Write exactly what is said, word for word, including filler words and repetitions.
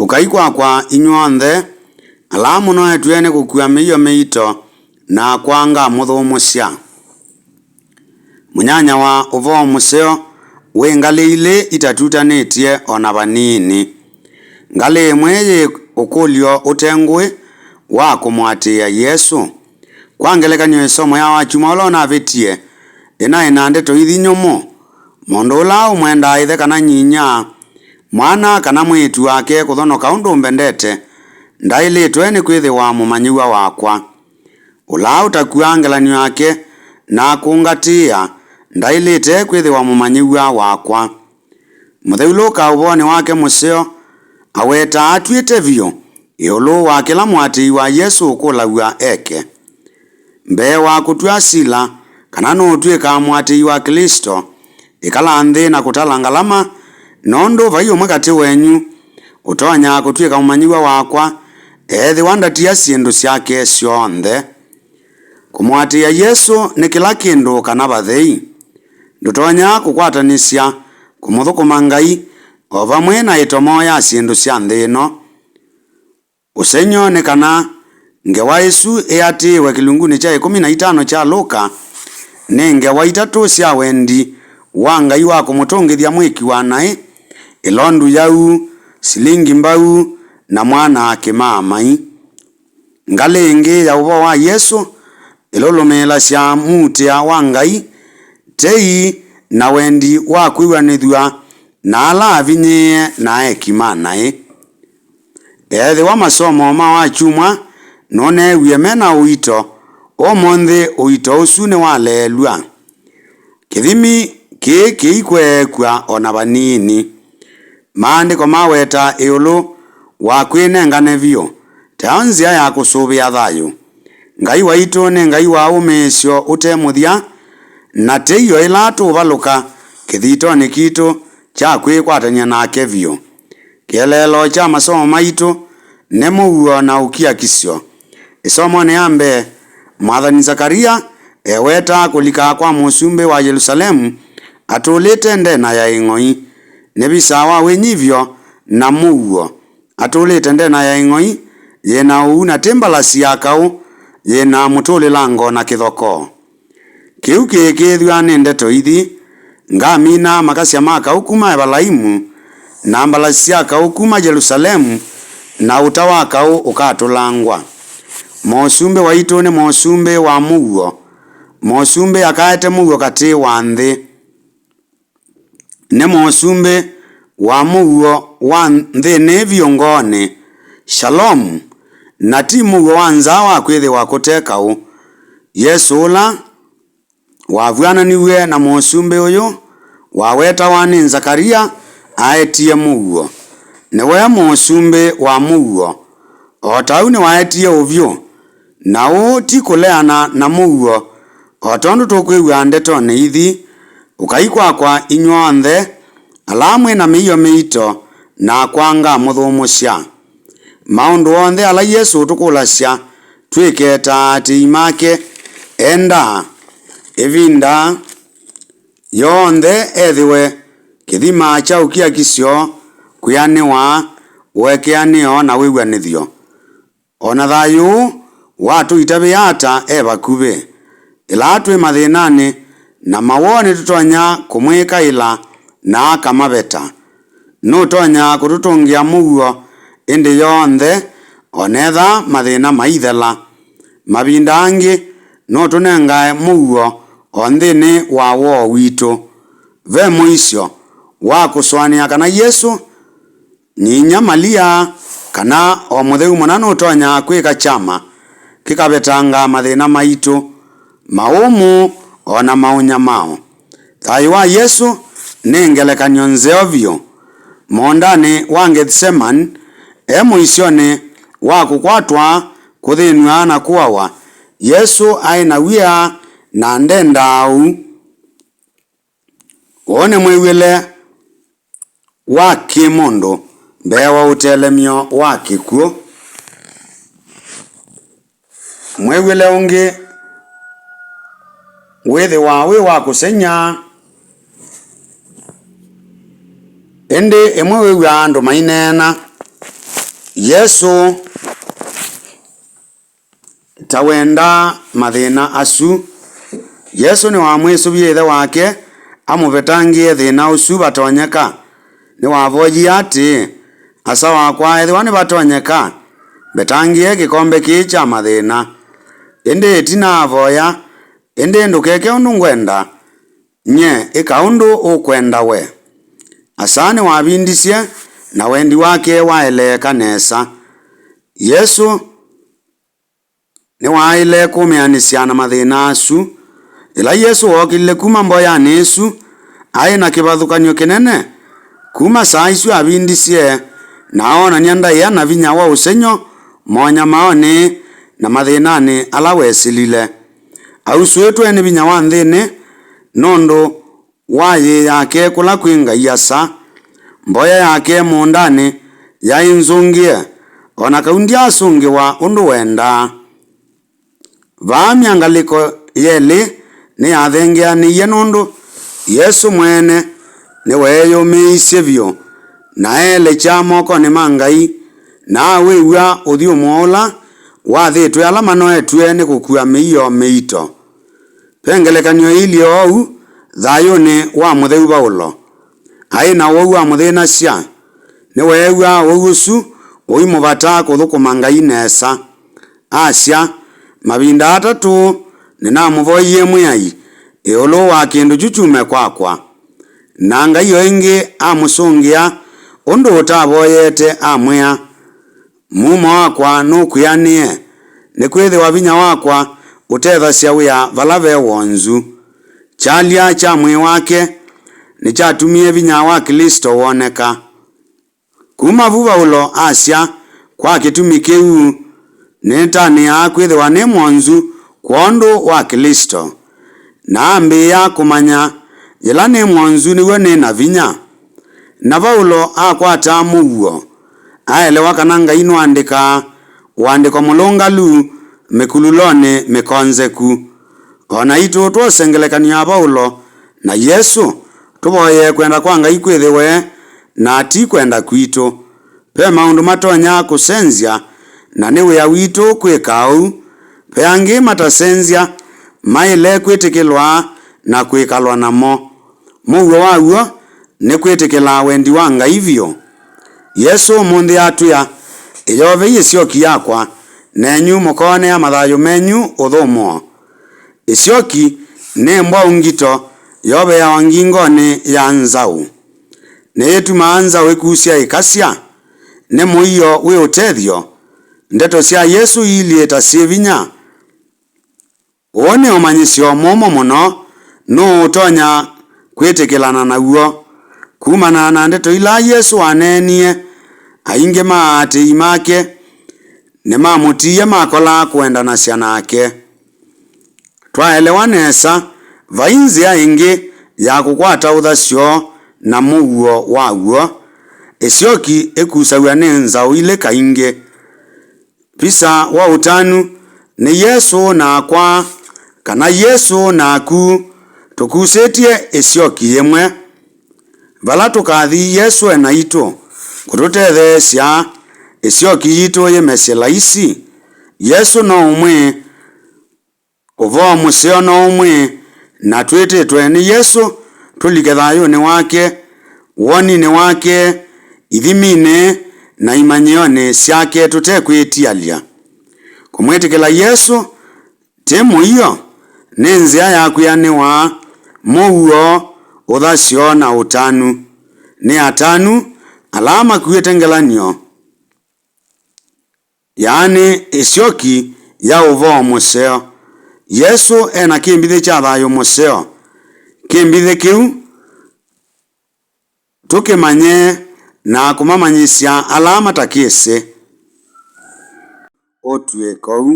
Ũkai kwakwa inyw'onthe ala mũnoetw'e nĩ kũkua mĩio mĩito, nakwa ngamũthũmũsya. Mũnyanya wa ũvoo mũseo wĩ ngalĩ ilĩ itatutanĩtye o na vanini. Ngalĩ ĩmwe yĩ ũkũlyo ũte ngũĩ wa kũmũatĩĩa Yesũ. Kwa ngelekany'o, ĩsomo ya Wakyumwa ũla ũnavĩtie ĩnaĩ na ndeto ithi nyũmũ. Mũndũ ũla ũmwendaa ĩthe kana nyinya, mwana kana mwĩĩtu wake kũthonoka ũndũ ũmbendete, ndaĩlĩtwe nĩ kwĩthĩwa mũmanyĩw'a wakwa. Ũla ũtakuaa ngelany'o yake na kũngatĩĩa ndaĩlĩte kwĩthĩwa mũmanyĩw'a wakwa. Mũtheu Lũka ũvoonĩ wake mũseo awetaa atw'ĩte vyũ ĩũlũ wa kĩla mũatĩĩi wa Yesũ ũkũlaw'a eke. Mbee wa kũtw'a sila kana nũũtw'ĩka mũatĩĩi wa Klĩsto, ĩkala nthĩ na kũtala ngalama, nũndũ vai ũmwe katĩ wenyu ũtonya kũtw'ĩka mũmanyĩw'a wakwa ethĩwa ndatia syĩndũ syake syonthe. Kũmũatĩĩa Yesũ nĩ kĩla kĩndũ kana vathei. Ndũtonya kũkwatanĩsya kũmũthũkũma Ngai o vamwe na ĩtomo ya syĩndũ sya nthĩ ĩno. Ũsengy'o nĩ kana ngewa ĩsu ĩatĩĩwe kĩlungunĩ kya ĩkũmi na itano kya Lũka nĩ ngewa itatũ sya wendi wa Ngai wa kũmũtũngĩthya mwĩki wa naĩ, ĩlondu yau, silingi mbau, na mwana kĩmaamai. Ngalĩ ĩngĩ ya ũvoo wa Yesũ ĩlũlũmĩĩlasya muutĩa wa Ngai, tei, na wendi wa kwĩw'anĩthw'a na ala avinyĩĩe na eki ma naĩ. Ethĩwa masomo ma Wakyumwa nũneewie me na ũito, ũmũnthĩ ũito ũsu nĩwaleelw'a. Kĩthimi kĩĩ kĩikweekw'a o na vanini. Maandĩko maweta ĩũlũ wa kwĩnengane vyũ tayo nzĩa ya kũsũvĩa thayũ. Ngai waitũ nĩ Ngai wa wũmĩĩsyo ũte mũthya, na tei o ĩla tũũvalũka kĩthitonĩ kitũ kya kwĩkwatany'a nake vyũ. Kĩeleelo kya masomo maitũ nĩ mũuo na ũkiakisyo. Ĩsomonĩ ya mbee, mwathani Zakaria ewetaa kũlika kwa mũsumbĩ wa Yelũsalemu atũlĩte ndena ya ĩng'oi. Nĩ visa wa wĩnyivyo na mũuo. Atũlĩte ndena ya ĩng'oi yĩ na ũu, na ti mbalasi ya kaũ yĩ na mũtũlĩlango na kĩthokoo. Kĩu kĩĩkĩĩthw'a nĩ ndeto ithi, ngamina makasya ma kaũ kuma Evalaimu, na mbalasi sya kaũ kuma Yelũsalemu, na ũta wa kaũ ũkatũlangwa. Mũsumbĩ waitũ nĩ mũsumbĩ wa mũuo. Mũsumbĩ akaete mũuo katĩ wa nthĩ. Nĩ mũsumbĩ wa mũuo wa nthĩnĩ vyũ ngoonĩ, Shalom, na ti mũuo wa nza wa kwĩthĩwa kũte kaũ. Yesũ ũla wavw'ananiw'e na mũsumbĩ ũyũ wawetawa nĩ Nzakaria aetie mũuo. Nĩwe mũsumbĩ wa mũuo. O ta ũu nĩwaetie ũvyũ, na ũũ ti kũleana na mũuo, o tondũ tũkwĩw'a ndetonĩ ithi, "Ũkai kwakwa inyw'onthe ala mwĩ na mĩio mĩito, nakwa ngamũthũmũsya." Maũndũ onthe ala Yesũ ũtũkũlasya twĩke ta aatĩĩi make, endaa ĩvinda yonthe ethĩwe kĩthima kya ũkiakisyo, kwĩanĩwa, ũekeanĩo, na wĩw'anĩthyo. O na thayũ ũũ watũitavĩa ata e vakuvĩ? Ĩla twĩ mathĩnanĩ na mawoo, nĩtũtonya kũmwĩkaĩla na akamaveta. Nũtonya kũtũtũngĩa mũuo ĩndĩ yonthe, o na ethĩwa mathĩna maithela. Mavinda angĩ, nũtũnengae mũuo o nthĩnĩ wa woo witũ. Ve mũisyo wa kũsũanĩa kana Yesũ, nyinya Malia, kana o mũtheu mũna nũtonya kwĩka kyama kĩkavetanga mathĩna maitũ, maũmũ, o na maũnyamao. Thayũ wa Yesũ nĩ ngelekany'o nzeo vyũ. Mũũndanĩ wa Gethsemane, e mũisyonĩ wa kũkwatwa, kũthĩnw'a, na kũawa, Yesũ aĩ na wia na ndendaa ũu. Ũũ nĩ mwĩw'ĩle wa kĩ-mũndũ mbee wa ũtelemyo wa kĩkw'ũ. Mwĩw'ĩle ũngĩ wĩthĩwa wĩ wa kũsengy'a, ĩndĩ ĩmwe wĩw'aa andũ maineena, Yesũ ta wendaa mathĩna asu. Yesũ nĩwamwĩsũvie ĩthe wake amũvetangĩe thĩna ũsu vatonyeka. Nĩwavoyie atĩĩ, "Asa wakwa, ethĩwa nĩvatonyeka, mvetangĩe kĩkombe kĩĩ kya mathĩna. Ĩndĩ ĩtina avoya, ĩndĩ ndũkeke ũndũ ngwenda, nyie ĩka ũndũ ũkwenda we." Asa nĩwavindisye, na wendi wake waeleeka nesa. Yesũ nĩwaaĩle kũmĩanĩsya na mathĩna asu. Yĩla Yesũ wookĩlile kuma mboyanĩ ĩsu, aĩ na kĩvathũkany'o kĩnene. Kuma saa isu avindisye, na oonany'a ndaĩa na vinya wa ũsengy'o monyamaonĩ na mathĩnanĩ ala wesĩlile. Ausũĩtwe nĩ vinya wa nthĩnĩ nũndũ wa yĩĩ yake kũla kwĩ Ngai Asa. Mboya yake mũũndanĩ yaĩ nzũngĩe, o na kau ndyaasũngĩwa ũndũ wendaa. Vaa myangalĩko yelĩ nĩyathengeanĩie nũndũ Yesũ mwene nĩweeyũmĩĩisye vyũ, na eelekya mokonĩ ma Ngai, na awĩw'a ũthyũmũo ũla wathĩtwe ala manoetw'e nĩ kũkua mĩio mĩito. Ve ngelekany'o ĩilyĩ oou thayũnĩ wa mũtheu Vaulo. Aĩ na ũwau wamũthĩnasya. Nĩweew'aa ũwau ũsu ũimũvata kũthũkũma Ngai nesa. Asya, "Mavinda atatũ nĩnamũvoyie Mwĩai ĩũlũ wa kĩndũ kyu kyume kwakwa." Na Ngai o ĩngĩ amũsũngĩa ũndũ ũtavoyete, amwĩa, "Mumo wakwa nũkwĩanĩe, nĩkwĩthĩwa vinya wakwa ũtethasya wĩa vala ve wonzu." Kyalya kya mwĩĩ wake nĩkyatumie vinya wa Klĩsto woneka. Kuma vu Vaulo asya, "Kwa kĩtumi kĩu, nĩtanĩaa kwĩthĩwa nĩ mwonzu kwondũ wa Klĩsto." Na ambĩĩa kũmanya yĩla nĩ mwonzu nĩw'o nĩ na vinya. Na Vaulo akwata mũuo, aelewa kana Ngai nũandĩkaa ũandĩko mũlũngalu mĩkululonĩ mĩkonzeku. O naitũ twose ngelekany'o ya Vaulo na Yesũ, tũvoye kwenda kwa Ngai kwĩthĩwe na ti kwenda kwitũ. Ve maũndũ matonya kũsenzya, na nĩ wĩa witũ kwĩka ũu. Ve angĩ matasenzya, maĩle kwĩtĩkĩlwa na kwĩkalwa namo. Mũuo waw'o nĩ kwĩtĩkĩla wendi wa Ngai vyũ. Yesũ ũmũnthĩ atwĩa, "Ĩyovei ĩsyoki yakwa, nenyu mũkoonea mathayũ menyu ũthũmũo." Ĩsyoki nĩ mbwaũ ngito yoveawa ngingonĩ ya nzaũ. Nĩyĩtumaa nzaũ ĩkusya ĩkasya. Nĩ mũio wĩ ũtethyo. Ndeto sya Yesũ iilyĩ ta syĩ vinya. Ũũ nĩ ũmanyĩsyo mũmũ mũno. Nũũ ũtonya kwĩtĩkĩlana naw'o? Kumana na ndeto ila Yesũ waneenie, aingĩ ma aatĩĩi make nĩmamũtiie makola kũendanasya nake. Twaelewa nesa, vai nzĩa ĩngĩ ya kũkwata ũthasyo na mũuo waw'o. Ĩsyoki ĩkusaw'a nĩ nzaũ ilĩ kaingĩ. Visa wa ũtanu nĩ Yesũ nakwa, kana Yesũ naku, tũkusĩtye ĩsyoki yĩmwe. Vala tũkathi, Yesũ e naitũ kũtũtetheesya ĩsyoki yitũ yĩmesye laisi. Yesũ no ũmwe, ũvoo mũseo no ũmwe, na twĩtĩtwe nĩ Yesũ tũlike thayũnĩ wake, woninĩ wake, ithiminĩ, na imanyĩonĩ syake tũte kwĩtialya. Kũmwĩtĩkĩla Yesũ ti mũio, nĩ nzĩa ya kwĩanĩwa, mũuo, ũthasyo, na ũtanu. Nĩ atanu ala makuĩte ngelany'o, yaani ĩsyoki ya ũvoo mũseo. Yesũ e na kĩmbithĩ kya thayũ mũseo. Kĩmbithĩ kĩu tũkĩmanye na kũmamanyĩsya ala matakĩsĩ. Ũtw'ĩko ũu